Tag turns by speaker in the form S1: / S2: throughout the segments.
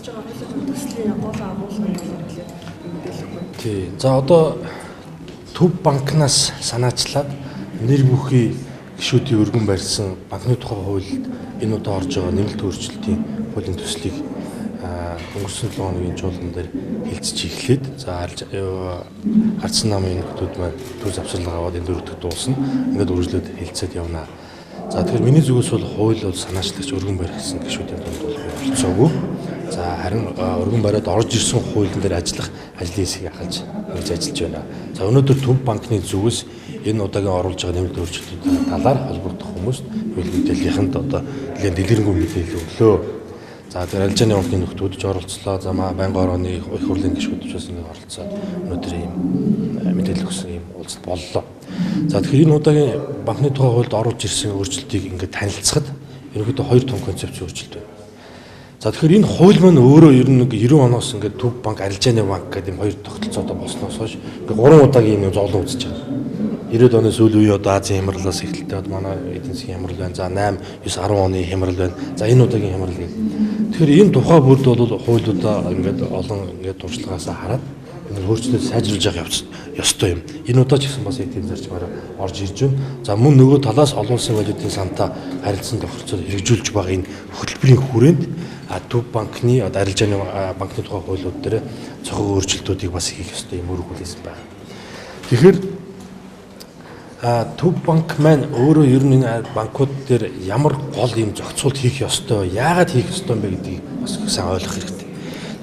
S1: байгаа хуулийн төслийн гол агуулгын талаар хэлээд мэдээлэх үү?
S2: Тий. За одоо Төв банкнаас санаачлаад нэр бүхий гишүүдийн өргөн барьсан банкны тухай хуульд энэ удаа орж байгаа нэмэлт өөрчлөлтийн хуулийн төслийг өнгөрсөн 7 хоногийн чуулган дээр хэлцэж эхлээд, за ардсан намын нөхдүүд маань төв завсарлага аваад энэ дөрөвдөг дуусна. Ингээд үргэлжлээд хэлцээд явна. За тэгэхээр миний зүгээс бол хууль бол санаачлагч өргөн барих гэсэн гишүүдийн дунд бол оролцоогүй. За харин өргөн бариад орж ирсэн хуулийн дээр ажиллах ажлын хэсгийг ахалж ингэж ажиллаж байна. За өнөөдөр Төв банкны зүгээс энэ удаагийн оруулж байгаа нэмэлт өөрчлөлтүүдийн талаар холбогдох хүмүүст хууль мэдээллийнхэнд одоо нэлээд дэлгэрэнгүй мэдээлэл өглөө. За тэр арилжааны банкны нөхдүүд ч оролцлоо. За байнгын орооны их хурлын гишүүд ч бас ингэ оролцоод өнөөдөр ийм мэдээлэл өгсөн ийм уулзалт боллоо. За тэгэхээр энэ удаагийн банкны тухай хуульд оруулж ирсэн өөрчлөлтийг ингээд танилцахад ерөнхийдөө хоёр том концепц өөрчлөлт байна. За тэгэхээр энэ хууль маань өөрөө ер нь 90 оноос ингээд Төв банк, арилжааны банк гэдэг юм хоёр тогтолцоотой болсноос хойш ингээд гурван удаагийн юм зовлон үзэж байгаа. 90-ад оны сүүлийн үе одоо Азийн хямралаас эхэлтэй манай эдийн засгийн хямрал байна. За 8, 9, 10 оны хямрал байна. За энэ удаагийн хямрал гэх. Тэгэхээр энэ тухай бүрд бол хуулиудаа ингээд олон ингээд туршлагаасаа хараад энэ өөрчлөлт сайжруулж явах ёстой юм. Энэ удаа ч гэсэн бас яг тийм зарчмаар орж ирж байна. За мөн нөгөө талаас олон улсын валютын сантай харилцан тохиролцоо хэрэгжүүлж байгаа энэ хөтөлбөрийн хүрээнд Төв банкны одоо арилжааны банкны тухай хуулиуд дээр цохог өөрчлөлтүүдийг бас хийх ёстой юм үүрэг хүлээсэн байна. Тэгэхээр Төв банк маань өөрөө ер нь энэ банкуд дээр ямар гол юм зохицуулт хийх ёстой, яагаад хийх ёстой юм бэ гэдгийг бас сайн ойлгох хэрэгтэй.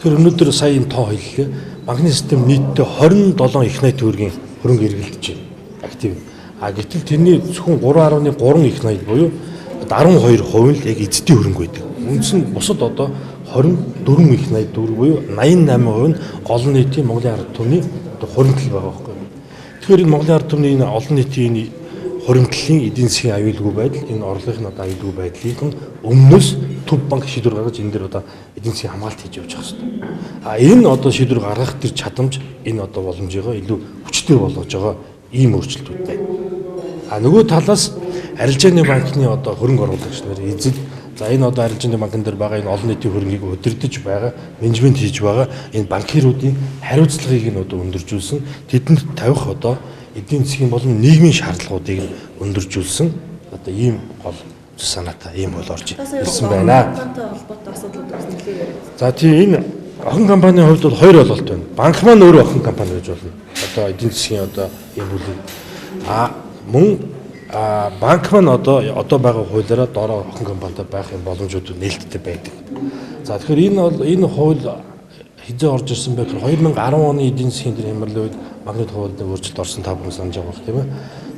S2: Тэгэхээр өнөөдөр сая энэ тоо хэллээ. Банкны систем нийтдээ 27 их 80 төгрөгийн хөрөнгө эргэлдэж байна. Актив. А гэтэл тэрний зөвхөн 3.3 их 80 буюу 12% нь л яг эзэдийн хөрөнгө байдаг. Үндсэн нь бусад одоо 24 их 80 төгрөг буюу 88% нь олон нийтийн Монголын ард түмний одоо хуримтлал байгаа байхгүй. Тэгэхээр энэ Монголын ард түмний энэ олон нийтийн энэ хуримтлалын эдийн засгийн аюулгүй байдал, энэ орлогын одоо аюулгүй байдлыг нь өмнөөс Төв банк шийдвэр гаргаж энэ дээр одоо эдийн засгийн хамгаалалт хийж явж байгаа хэрэгтэй. А энэ одоо шийдвэр гаргах тэр чадамж энэ одоо боломжийгоо илүү хүчтэй болгож байгаа ийм өөрчлөлтүүд байна. А нөгөө талаас арилжааны банкны одоо хөрөнгө оруулагч нар эзэд, за энэ одоо арилжааны банкн дээр байгаа энэ олон нийтийн хөрөнгийг удирдах байгаа, менежмент хийж байгаа энэ банкируудын хариуцлагыг нь одоо өндөржүүлсэн, тэдэнд тавих одоо эдийн засгийн болон нийгмийн шаардлагуудыг өндөржүүлсэн одоо ийм гол санаатай ийм хууль орж ирсэн байна. За тийм энэ охин компанийн хувьд бол хоёр ойлголт байна. Банк маань өөрөө охин компани байж болно. Одоо эдийн засгийн одоо ийм бүлэг. А мөн банк маань одоо байгаа хуулиараа доороо охин компанитай байх юм боломжууд нээлттэй байдаг. За тэгэхээр энэ бол энэ хууль хизээ орж ирсэн бэ гэхээр 2010 оны эдийн засгийн тэр хямралын үед банкны хуульд өөрчлөлт орсон, та бүхэн санаж байгаа бох тийм ээ.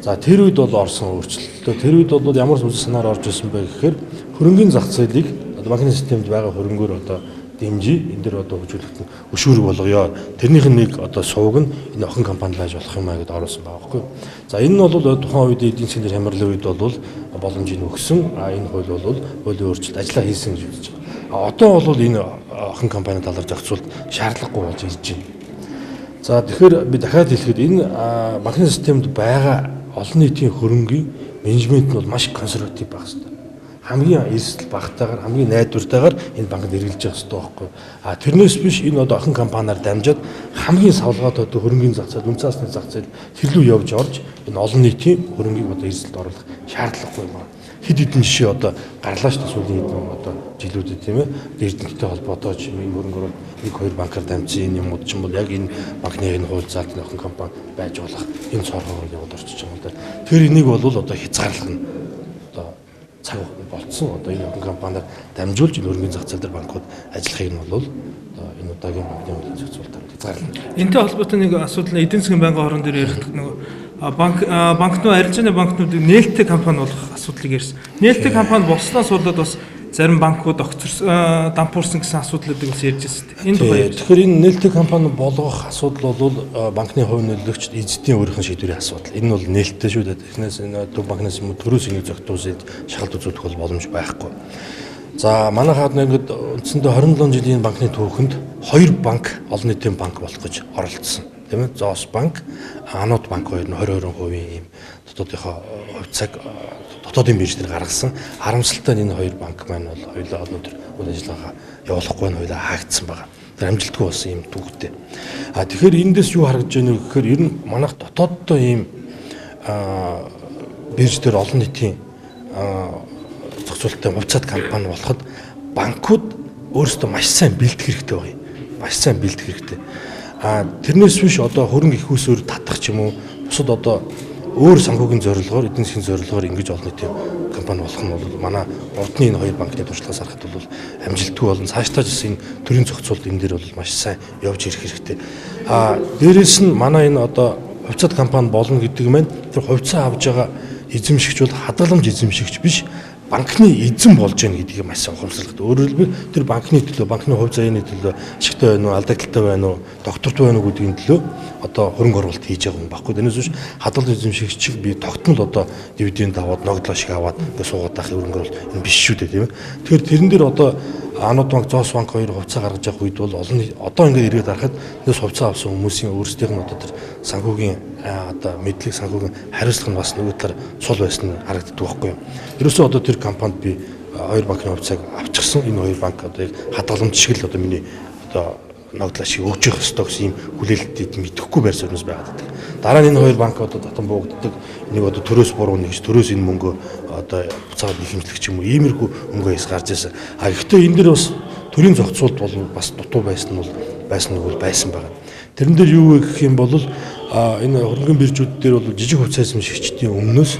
S2: За тэр үед бол орсон өөрчлөлт. Тэр үед бол ямар үзэл санаар орж ирсэн бэ гэхээр хөрөнгөний зах зээлийг одоо банкны системд байгаа хөрөнгөөр одоо дэмжиж энэ дэр одоо хөгжүүлэлт нь өшүүрэг болгоё. Тэрнийх нь нэг одоо сувг нь энэ охин компани байж болох юм а гэдээ оруулсан байгаа байхгүй. За энэ нь бол тухайн үед эдийн засгийн хямралын үед бол боломжийг өгсөн. А энэ хууль бол хуулийн өөрчлөлт ажиллаа хийсэн гэж үзэж байгаа. А одоо бол энэ охин компани талаар зохицуулт шаардлагагүй болж ирж байна. За тэгэхээр би дахиад хэлэхэд энэ банкны системд байгаа олон нийтийн хөрөнгийн менежмент нь бол маш консерватив байх хэрэгтэй. Хамгийн эрсдэл багтаагаар, хамгийн найдвартайгаар энэ банкнд эргэлж явах хэрэгтэй байхгүй. А тэрнээс биш энэ одоо охин компаниар дамжаад хамгийн савлгаатай одоо хөрөнгийн зах зээл, үнэ цаасны зах зээл тэр лүү явж орж энэ олон нийтийн хөрөнгийг одоо эрсдэлд оруулах шаардлагагүй юм байна. Хэд хэдэн жишээ одоо гарлаа шүү дээ сүүлийн хэдэн одоо жилүүдэд тийм ээ. Эрдэнэтэй холбоотой ч юм хөрөнгө оруулалт нэг хоёр банкар дамжсан энэ юмуд ч юм бол яг энэ банкны энэ хууль заалтны охин компани байж болох энэ цорхоор яваад орчиж байгаа юм л да. Тэр энийг бол одоо хязгаарлах нь одоо цаг болцсон. Одоо энэ охин компаниар дамжуулж энэ хөрөнгөний зах зээл дээр банкуд ажиллахыг нь бол одоо энэ удаагийн банкны хуулийн зохицуултаар хязгаарлана.
S3: Энэтэй холбоотой нэг асуудал нь эдийн засгийн байнгын хорон дээр яригдах нөгөө банкнууд, арилжааны банкнуудыг нээлттэй компани болгох асуудлыг ярьсан. Нээлттэй компани болсноос болоод бас зарим банкуд огцорсон, дампуурсан гэсэн асуудлуудыг бас ярьж байсан. Энэ тухай.
S2: Тэгэхээр энэ нээлттэй компани болгох асуудал бол банкны хувь нөлөөлөгчд эзэдийн өөрийнх нь шийдвэрийн асуудал. Энэ нь бол нээлттэй шүү дээ. Тэрнээс энэ төв банкнаас юм төрөөс энийг зохицуулж шахалт үзүүлэх бол боломж байхгүй. За манай хаад ингээд үндсэндээ 27 жилийн банкны түүхэнд 2 банк олон нийтийн банк болох гэж оролцсон. тийм ээ, Зоос банк, Анууд банк хоёр нь 20-20% ийм дотоодынхоо хувьцааг дотоодын бирж дээр гаргасан. Харамсалтай нь энэ хоёр банк маань бол хоёулаа өнөөдөр үйл ажиллагаа явуулахгүй нь хоёулаа хаагдсан байгаа. Тэр амжилтгүй болсон юм түүхтэй. А тэгэхээр эндээс юу харагдаж байна вэ гэхээр ер нь манайх дотооддоо ийм бирж дээр олон нийтийн зохицуулалттай хувьцаат компани болоход банкуд өөрсдөө маш сайн бэлдэх хэрэгтэй байгаа юм. Маш сайн бэлдэх хэрэгтэй. А тэрнээс биш одоо хөрөнгө их усээр татах ч юм уу бусад одоо өөр санхүүгийн зорилгоор эдийн засгийн зорилгоор ингэж олон нийтийн компани болох нь бол манай урдны энэ хоёр банкны туршлагаас харахад бол амжилтгүй болно. Цаашдаа ч гэсэн энэ төрийн зохицуулалт энэ дээр бол маш сайн явж ирэх хэрэгтэй. А дээрээс нь манай энэ одоо хувьцаат компани болно гэдэг маань тэр хувьцаа авж байгаа эзэмшигч бол хадгаламж эзэмшигч биш, банкны эзэн болж байна гэдгийг маш сайн ухамсарлах. Өөрөөр хэлбэл тэр банкны төлөө, банкны хувь заяаны төлөө ашигтай байна уу, алдагдaltaй байна уу, доктортой байна уу гэдгийн төлөө одоо хөрөнгө оруулалт хийж байгаа юм баггүй. Тэрнээс биш хадгалж эзэмшигч би тогтмол одоо дивиденд аваад, ногдлоо шиг аваад ингээ суугаад байх хөрөнгө оруулалт энэ биш шүү дээ, тийм ээ. Тэгэхээр тэрэн дээр одоо Анууд банк, Зоос банк хоёр хувьцаа гаргаж явах үед бол олон одоо ингээд эргээд харахад энэс хувьцаа авсан хүмүүсийн өөрсдийнх нь одоо тэр санхүүгийн одоо мэдлэг, санхүүгийн хариуцлага нь бас нөгөө талаар сул байсан нь харагддаг байхгүй юу. Ерөөсөө одоо тэр компанид би хоёр банкны хувьцааг авчихсан. Энэ хоёр банк одоо яг хадгаламж шиг л одоо миний одоо ногдлоо шиг өгч явах ёстой гэсэн ийм хүлээлтийг мэдэхгүй байр суурьнаас байгаад байдаг. Дараа нь энэ хоёр банк одоо татан буугддаг. Нэг одоо төрөөс буруу нэгж төрөөс энэ мөнгөө одоо буцаагаад ихэмжлэх ч юм уу иймэрхүү мөнгөө яс гарч ирсэн. А гэхдээ энэ дэр бас төрийн зохицуулалт бол бас дутуу байсан нь бол байсан байгаа. Тэрэн дээр юу вэ гэх юм бол энэ хөрөнгөний биржүүд дээр бол жижиг хувьцаа эзэмшигчдийн өмнөөс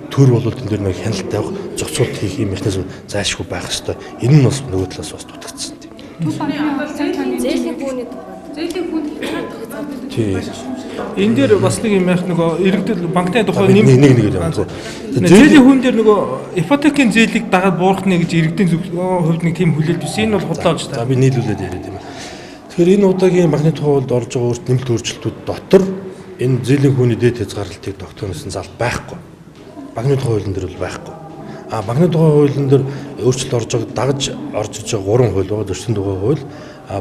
S2: төр бол тэн дээр нэг хяналт тавих, зохицуулалт хийх юм механизм зайлшгүй байх ёстой. Энэ нь бас нөгөө талаас бас дутагдсан.
S1: Зээлийн хүүний тухай.
S4: Зээлийн хүүнд хязгаарлалт.
S3: Энэ дээр бас нэг юм яах нөгөө иргэдэл банкны тухай
S2: нэг нэг юм.
S3: Зээлийн хүн дээр нөгөө ипотекийн зээлийг дагаад буурах нэ гэж иргэдийн хувьд нэг тийм хүлээлт биш. Энэ бол худлаа болж
S2: та. За би нийлүүлээд яриад юм. Тэгэхээр энэ удаагийн банкны тухай хуульд орж байгаа өөрт нэмэлт өөрчлөлтүүд дотор энэ зээлийн хүүний дээд хязгаарлалтыг тогтооносон зал байхгүй. Банкны тухай хуулийн дээр бол байхгүй. А банкны тухай хуулийн дээр өөрчлөлт орж байгааг дагаж орж иж байгаа гурван хууль байгаа. Зөрчлийн тухай хууль,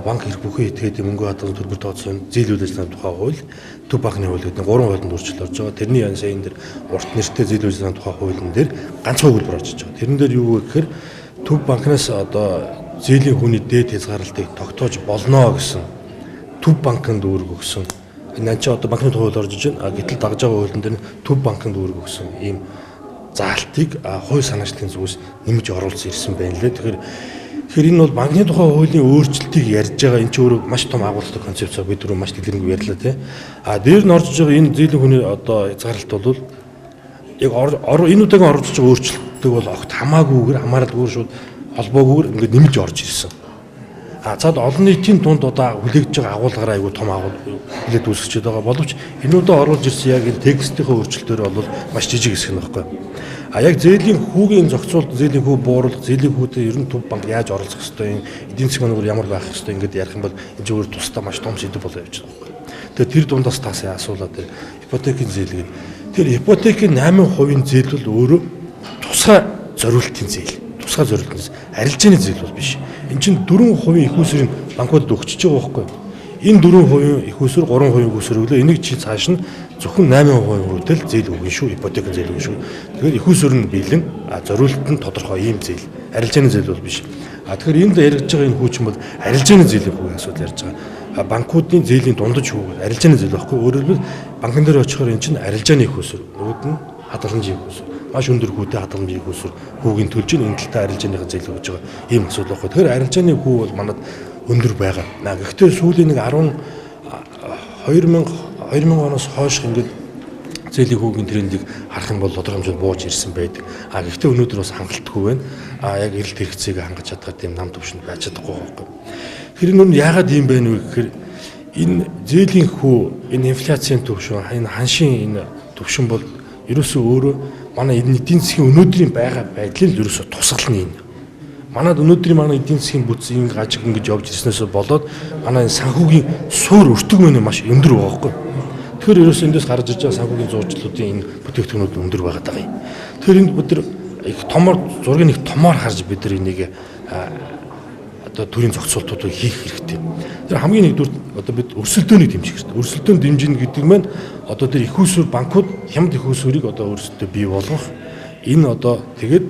S2: банк хэрэг бүхэн этгээд мөнгө хадгалсан төлбөр тооцоон зээл үйл ажиллагааны тухай хууль, төв банкны хууль гэдэг гурван хуулинд өөрчлөлт орж байгаа. Тэрний сая энэ дэр урт нэртэй зээл үйл ажиллагааны тухай хуулийн дээр ганцхан өгүүлбэр орж иж байгаа. Тэрэн дээр юу вэ гэхээр төв банкнаас одоо зээлийн хүүний дээд хязгаарлалтыг тогтоож болно гэсэн төв банкнд үүрэг өгсөн. Энэ чи одоо банкны тухай хууль орж иж байна. Гэтэл дагаж байгаа хуулийн дээр төв банкнд үүрэг өгсөн ийм заалтыг хууль санаачлалын зүгээс нэмж оруулсан ирсэн байна лээ. Тэгэхээр энэ бол банкны тухай хуулийн өөрчлөлтийг ярьж байгаа. Энэ чинь өөрөө маш том агуулгатай концепц бид түрүү маш дэлгэрэнгүй ярьлаа тий. А дээр нь орж байгаа энэ зээлийн хүний одоо хязгаарлалт бол яг энэ удаагийн орж байгаа өөрчлөлтийг бол огт хамаагүйгээр хамааралгүйгээр шууд холбоогүйгээр ингээд нэмж орж ирсэн. А цаад олон нийтийн дунд одоо хүлээгдэж байгаа агуулгаараа айгүй том агуул хүлээд үүсгэж байгаа боловч энэ удаа оруулж ирсэн яг энэ текстийнхээ өөрчлөлтөөр бол маш жижиг хэсэг нь баггүй. А яг зээлийн хүүгийн зохицуулалт, зээлийн хүү бууруулах, зээлийн хүүтэй ер нь төв банк яаж оролцох ёстой юм, эдийн засгийн мөнгөөр ямар байх ёстой ингээд ярих юм бол энэ чинь өөр тусдаа маш том сэдэв болоо явж байгаа байхгүй. Тэгэхээр тэр дундаас та сая асуулаа тэр ипотекийн зээл гэдэг. Тэр ипотекийн 8% зээл бол өөрөө тусгай зориултын зээл. Тусгай зориултын зээл. Арилжааны зээл бол биш. Энэ чинь 4% их усрыг банкудад өгчөж байгаа байхгүй. Энэ 4% их усрыг 3% их усрыг өглөө. Энийг чи цааш нь зөвхөн 8% хүртэл зээл өгнө шүү. Ипотекийн зээл өгнө шүү. Тэгэхээр их усрыг нь биелэн зориулт нь тодорхой ийм зээл. Арилжааны зээл бол биш. А тэгэхээр энд яригдж байгаа энэ хүү чинь бол арилжааны зээлийн хүүгийн асуудал ярьж байгаа. Банкуудын зээлийн дундаж хүү бол арилжааны зээл байхгүй. Өөрөөр хэлбэл банкн дээр очихоор энэ чинь арилжааны их усрыг, нөгөөд нь хадгаламжийн их усрыг. Маш өндөр хүүтэй хадгаламжийн их усрыг хүүгийн төлж энэ талтай арилжааныхаа зээл өгж байгаа ийм асуудал байхгүй. Тэгэхээр арилжааны хүү бол манад өндөр байгаа. Гэхдээ сүүлийн нэг 2000 оноос хойш ингээд зээлийн хүүгийн трендийг харах юм бол тодорхой хэмжээнд бууж ирсэн байдаг. А гэхдээ өнөөдөр бас хангалтгүй байна. А яг эрэлт хэрэгцээг хангаж чадхаар тийм нам төвшөнд байж чадахгүй байхгүй. Тэр нь яагаад ийм байна вэ гэхээр энэ зээлийн хүү, энэ инфляцийн төвшин, энэ ханшийн энэ төвшин бол ерөөсөө өөрөө манай энэ эдийн засгийн өнөөдрийн байгаа байдлыг ерөөсөө тусгална энэ. Манад өнөөдрийн манай эдийн засгийн бүтц ингэ гажиг ингэж явж ирснээс болоод манай энэ санхүүгийн суур өртөг мөн маш өндөр байгаа байхгүй. Тэгэхээр ерөөсөө эндээс гарч ирж байгаа санхүүгийн зуучлалуудын энэ бүтээгдэхүүнүүд өндөр байгаа даа юм. Тэгэхээр энд бид нар их томор зургийг нэг томоор харж бид нар энийг одоо төрийн зохицуултуудыг хийх хэрэгтэй. Тэр хамгийн нэгдүгээр одоо бид өрсөлдөөнийг дэмжих хэрэгтэй. Өрсөлдөөн дэмжинэ гэдэг маань одоо тэр их усүр банкуд хямд их усүрийг одоо өөрсдөө бий болгох. Энэ одоо тэгээд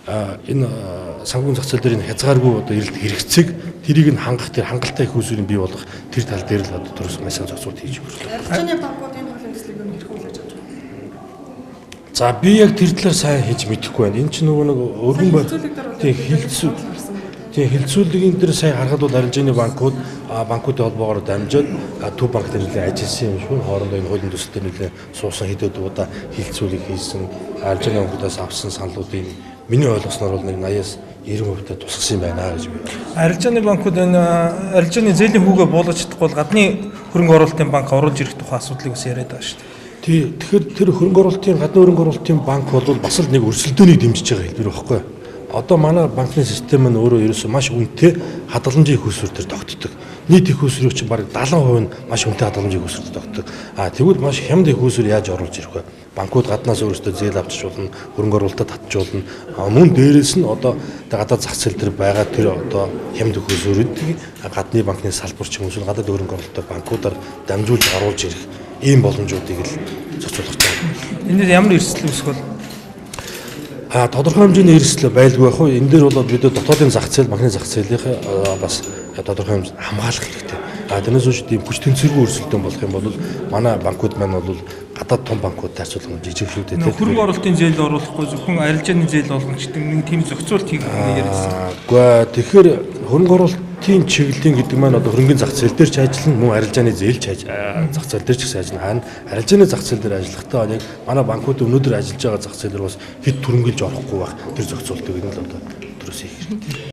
S2: энэ санхүүгийн зах зээл дээр энэ хязгааргүй одоо эрэлт хэрэгцээг тэрийг нь хангах, тэр хангалттай их усүрийг бий болгох тэр тал дээр л одоо төрөс маш сайн зохицуулт хийж өгөх хэрэгтэй.
S1: Арилжааны банкуд энэ хуулийн төслийг юу хэрхэн хүлээж авч байна?
S2: За би яг тэр талаар сайн хийж мэдэхгүй байна. Энэ чинь нөгөө нэг өргөн бай. Тийм хилцүү. Тийм хилцүүлгийн дээр сайн харахад бол арилжааны банкуд банкуудын холбоогоор дамжаад төв банк дээр нэлээд ажилласан юм шиг. Хоорондоо энэ хуулийн төсөл дээр нэлээд суусан хэд хэд удаа хилцүүлэг хийсэн, арилжааны банкудаас авсан саналуудыг миний ойлгосноор бол нэг 80-аас 90% та тусгасан юм байна гэж би.
S3: Арилжааны банкуд энэ арилжааны зээлийн хүүгээ буулгаж чадахгүй бол гадны хөрөнгө оруулалтын банк оруулж ирэх тухай асуудлыг бас яриад байгаа шүү дээ.
S2: Тий, тэгэхээр тэр хөрөнгө оруулалтын гадны хөрөнгө оруулалтын банк бол бас л нэг өрсөлдөөнийг дэмжиж байгаа хэлбэр байхгүй. Одоо манай банкны систем нь өөрөө ерөөсөө маш үнэтэй хадгаламжийн их усүр дээр тогтдог. Нийт их усүрийн чинь бараг 70% нь маш үнэтэй хадгаламжийн их усүр дээр тогтдог. А тэгвэл маш хямд их усүр яаж оруулж ирэх вэ? Банкуд гаднаас өөрсдөө зээл авчиж болно, хөрөнгө оруулалтаа татж болно. Мөн дээрээс нь одоо гадаад зах зээл дээр байгаа тэр одоо хямд их усүрийг гадны банкны салбар ч юм уу гадаад хөрөнгө оруулалттай банкудаар дамжуулж оруулж ирэх ийм боломжуудыг л зохицуулах гэж байна.
S3: Энэ дээр ямар эрсдэл үүсэх вэ?
S2: Тодорхой хэмжээний эрсдэл байлгүй яг хөө энэ дээр бол бид дотоодын зах зээл, банкны зах зээлийнхээ бас тодорхой хэмжээнд хамгаалах хэрэгтэй. Тэрнээс хойш тийм хүч тэнцвэргүй өрсөлдөөн болох юм бол манай банкуд маань бол гадаад том банкудтай харьцуулах жижиг шүү дээ.
S3: Хөрөнгө оруулалтын зээл оруулахгүй зөвхөн арилжааны зээл олгоно гэдэг нэг тийм зохицуулт хийх юм яриасан.
S2: Үгүй тэгэхээр хөрөнгө оруулалтын чиглэлийн гэдэг маань одоо хөрөнгөний зах зээл дээр ч ажиллана, мөн арилжааны зээл ч зах зээл дээр ч гэсэн ажиллана. Арилжааны зах зээл дээр ажиллахдаа яг манай банкуд өнөөдөр ажиллаж байгаа зах зээлээр бас хэд түрэмгэлж орохгүй байх тэр зохицуултыг нь л одоо төрөөс хийх хэрэгтэй.